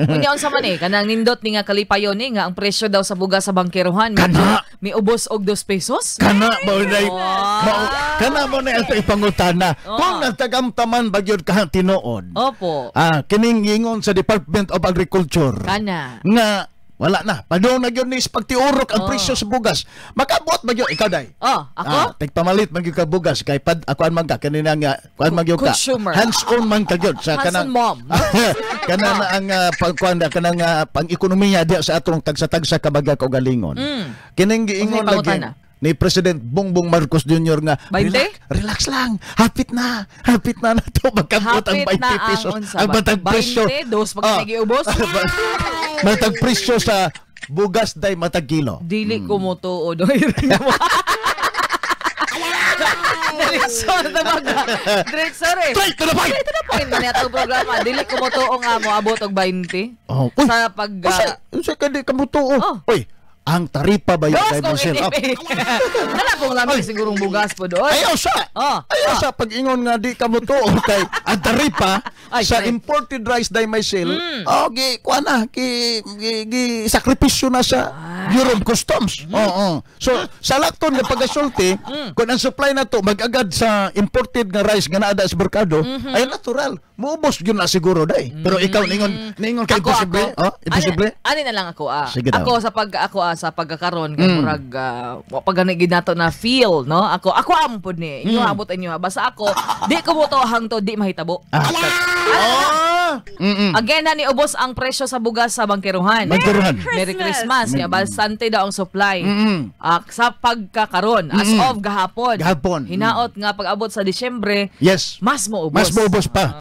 Unya unsa man eh, kanang nindot ni nga kalipayon ni nga ang presyo daw sa bugas sa bangkerohan Kana. Miubos og 2 pesos. Kana mo na mao kana mo na ito ipangutana. Kung natagamtaman ba gyud ka tinuod? Opo. Ah, kining ingon sa Department of Agriculture. Kana. Nga wala na. Padung na gyud ni sa pagtiurok ang presyo sa bugas. Makabot ba gyud ikaw, day? Oh, ako? Ah, tigpamalit man gyud ka bugas kay pad akuan man ka kanina nga kuan man gyud ka. Consumer. Hands on man ka gyud sa Hands-on kanang mom. Kanang ang pagkuan na kanang pang-ekonomiya diha sa atong tagsa-tagsa ka mga kaugalingon. Kining giingon Unsay lagi pangutana? Ni President Bongbong Marcos Jr. nga 20? Relax, relax lang. Hapit na. Hapit na na to magkabot ang Hapit 20 na ang pesos. unsa Ang ba? matag presyo. 20, dos pag nagiubos. Matag presyo sa bugas day matag kilo. Dili ko mo tuod. Diretso na baga. Diretso re. Straight to the point. Straight to the point man atong programa. Dili ko mo tuo nga moabot og 20. Oh, uy. Sa pag Usa, unsa ka di ka motuo? Oh. Uy, ang taripa ba yun Dos kay kong Marcel? Oh. Nala pong lamig sigurong bugas po doon. Ayaw sa. Oh. Ayaw sa pag-ingon nga di ka motuo kay ang taripa Ay, sa sorry. Imported rice day Marcel. Oh, gi kuan na gi, gi, gi sakripisyo na sa Bureau of Customs. Oo. So sa lakton nga pagasulti, kung ang supply na to mag-agad sa imported nga rice nga naa sa merkado, ay natural. Muubos gyud na siguro day. Pero ikaw ningon kay imposible? Ako. Oh, imposible? Ani, ani na lang ako ah. Sige daw. Ako sa pag ako ah, sa pagkakaron kay murag wa pa gani gid nato na feel no. Ako ampod ni. Inyo abot inyo ha. Basta ako di ko mo to hangtod di mahitabo. Ah, oh! Again na niubos ang presyo sa bugas sa bangkeruhan. Bangkeruhan. Merry Christmas. Kaya bastante daw ang supply. Ah, sa pagkakaron as of gahapon. Gahapon. Hinaot nga pag-abot sa Disyembre, mas moubos. Mas maubos pa.